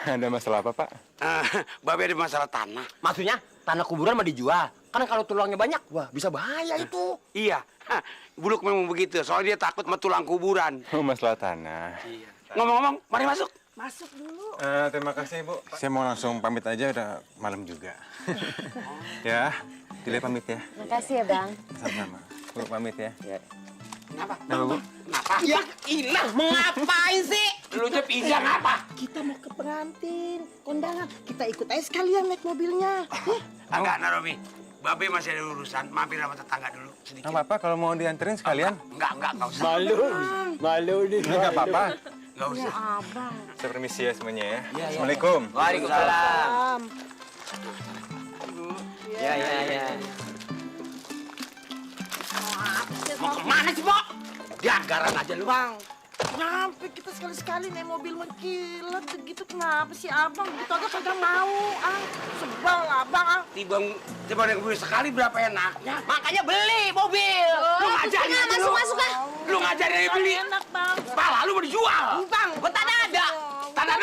Ada masalah apa, Pak? Babe ada masalah tanah. Maksudnya tanah kuburan mah dijual. Kan kalau tulangnya banyak, wah bisa bahaya itu. Iya, Buluk memang begitu. Soalnya dia takut sama tulang kuburan. Oh, masalah tanah. Iya. Ngomong-ngomong, mari masuk. Masuk dulu. Terima kasih, Bu. Saya mau langsung pamit aja, udah malam juga. Ya, Dile pamit ya. Makasih ya, Bang. Sama-sama. Bu, pamit ya. Kenapa? Kenapa, Bu? Kenapa? Ya ilah, mengapain sih? Lu nya pinjam apa? Kita mau ke pengantin, kondangan. Kita ikut aja sekalian naik mobilnya. Enggak, Naromi. Babe masih ada urusan. Mampir sama tetangga dulu sedikit. Nggak apa-apa kalau mau dianterin sekalian. Enggak usah. Malu nih. Nggak apa-apa. Enggak usah. Abang. Saya permisi ya semuanya ya. Assalamualaikum. Waalaikumsalam. Ya. Mau kemana sih, Pok? Diagaran aja lu. Bang, kenapa kita sekali-sekali naik mobil mengkilat begitu? Kenapa sih abang? Begitu aja kagak mau, sebel abang, Tiba yang gue sekali berapa enaknya. Makanya beli mobil. Lu ngajarin aja lu. Masuk ah. Lu ngajarin aja beli. enak bang. Pala lu mau dijual. Bang, Gua tanah ada. Tanah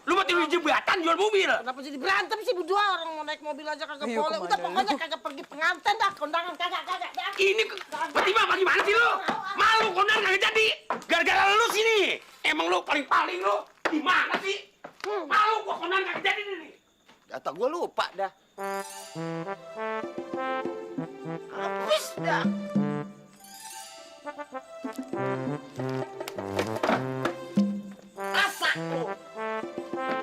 lu mau tidur jembatan jual mobil. kenapa jadi berantem sih berdua? Orang mau naik mobil aja kagak boleh. Udah pokoknya kagak pergi pengantin dah, kondangan kagak dah. Ini Fatimah bagaimana sih lu? Malu kondangan kagak jadi. Gara-gara lu sini. Emang lu paling lu di mana sih? Malu gua kondangan kagak jadi nih. Data gua lupa dah.